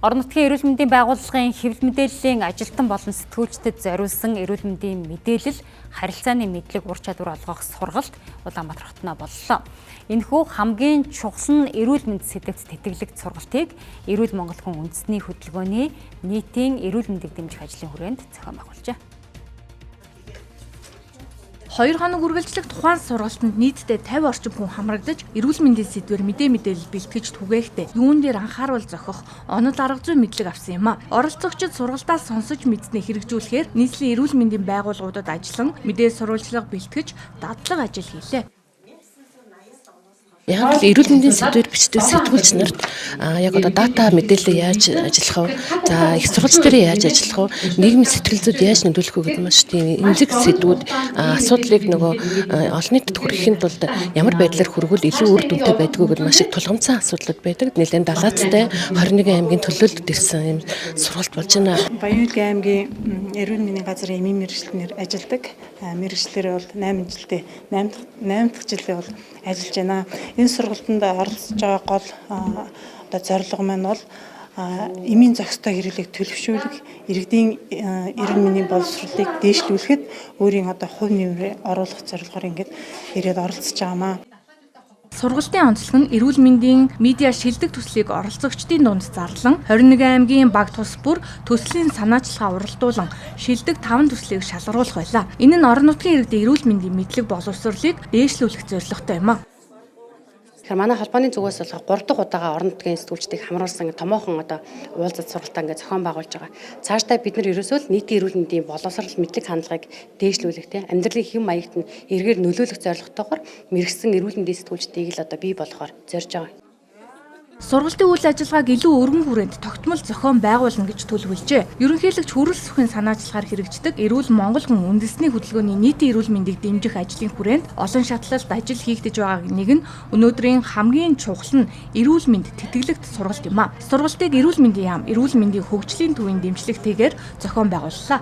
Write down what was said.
Орон нутгийн эрүүл мэндийн байгууллагын хэвлэл мэдээллийн ажилтан болон сэтгүүлчдэд зориулсан эрүүл мэндийн мэдээлэл харилцааны мэдлэг ур чадвар олгох сургалт Улаанбаатар хотноо боллоо. Энэхүү хамгийн чухал нь эрүүл мэнд сэдэвт тэтгэлэгт сургалтыг Эрүүл Монгол хүн үндэсний хөдөлгөөний нийтийн эрүүл мэндийг дэмжих ажлын хүрээнд зохион байгуулжээ. 2 хоног үргэлжлэх тухайн сургалтанд нийтдээ 50 орчим хүн хамрагдаж, эрүүл мэндийн сэдвээр мэдээлэл бэлтгэж түгээхдээ юун дээр анхааруул зохих онол арга зүй мэдлэг авсан юм а. Оролцогчид сургалтаас сонсож мэдснээ хэрэгжүүлэхээр нийслэлийн эрүүл мэндийн байгууллагуудад ажиллан мэдээ сурвалжлага бэлтгэж дадлага ажил хийлээ. Яг л эрүүл мэндийн сэдвээр бичдэг сэтгүүлч нарт яг одоо дата мэдээлэл яаж ажиллах вэ? За их сурвалж дээр яаж ажиллах вэ? Нийгмийн сэтгэл зүйд яаж нөлөөлөх вэ гэдэг маш тийм эмзэг сэдвүүд асуудлыг нөгөө олон нийтэд хүрэхэд тулд ямар байдлаар хүргүүл илүү үр дүнтэй байдгүй гэдэг маш их тулгамдсан асуудлууд байдаг. Нэлээд далаацтай 21 аймгийн төлөөлөлд ирсэн юм сургалт болж байна. Баян-Үлгэн аймгийн эрүүл мэндийн газрын эмийн мэргэжилтнэр ажилладаг. Мэргэжлэрээ бол 8 жилдээ 8 дахь жилдээ бол ажиллаж байна. Энэ сургалтанд оролцож байгаа гол одоо зорилго маань бол эмийн зохистой хэрэглээг төлөвшүүлэх, иргэдийн эрүүл мэндийн боловсролыг дээшлүүлэхэд өөрийн одоо хувь нэмрээ оруулах зорилгоор ингээд ирээд оролцож байгаамаа. Сургалтын онцлог нь эрүүл мэндийн медиа шилдэг төслийг оролцогчдын дунд зарлан 21 аймгийн баг тус бүр төслийн санаачилгаа уралдуулан шилдэг 5 төслийг шалгаруулах байлаа. Энэ нь орон нутгийн иргэдийн эрүүл мэндийн мэдлэг боловсролыг дээшлүүлэх зорилготой юм а. Тэгэхээр манай холбооны зүгээс болох 3 дахь удаага орон нутгийн сэтгүүлчдийг хамруулсан томоохон одоо уулзалт сургалтаа ингээд зохион байгуулж байгаа. Цаашдаа бид нар ерөөсөө л нийтийн эрүүл мэндийн боловсрол мэдлэг хандлагыг дээшлүүлэх, те амьдралын хэм маягт нь эргээр нөлөөлөх зорилготойгоор мэргэсэн эрүүл мэндийн сэтгүүлчдийг л одоо бий болгохоор зорж байгаа. Сургалтын үйл ажиллагааг илүү өргөн хүрээнд тогтмол зохион байгуулна гэж төлөвлөжээ. Ерөнхийлөгч хүрэл сүхэн санаачлагаар хэрэгждэг Эрүүл Монгол хүн үндэсний хөдөлгөөний нийтийн эрүүл мэндийг дэмжих ажлын хүрээнд олон шатлалд ажил хийгдэж байгааг нэг нь өнөөдрийн хамгийн чухал нь эрүүл мэнд тэтгэлэгт сургалт юм а. Сургалтыг эрүүл мэндийн яам, эрүүл мэндийн хөгжлийн төвийн дэмжлэгтэйгээр зохион байгууллаа.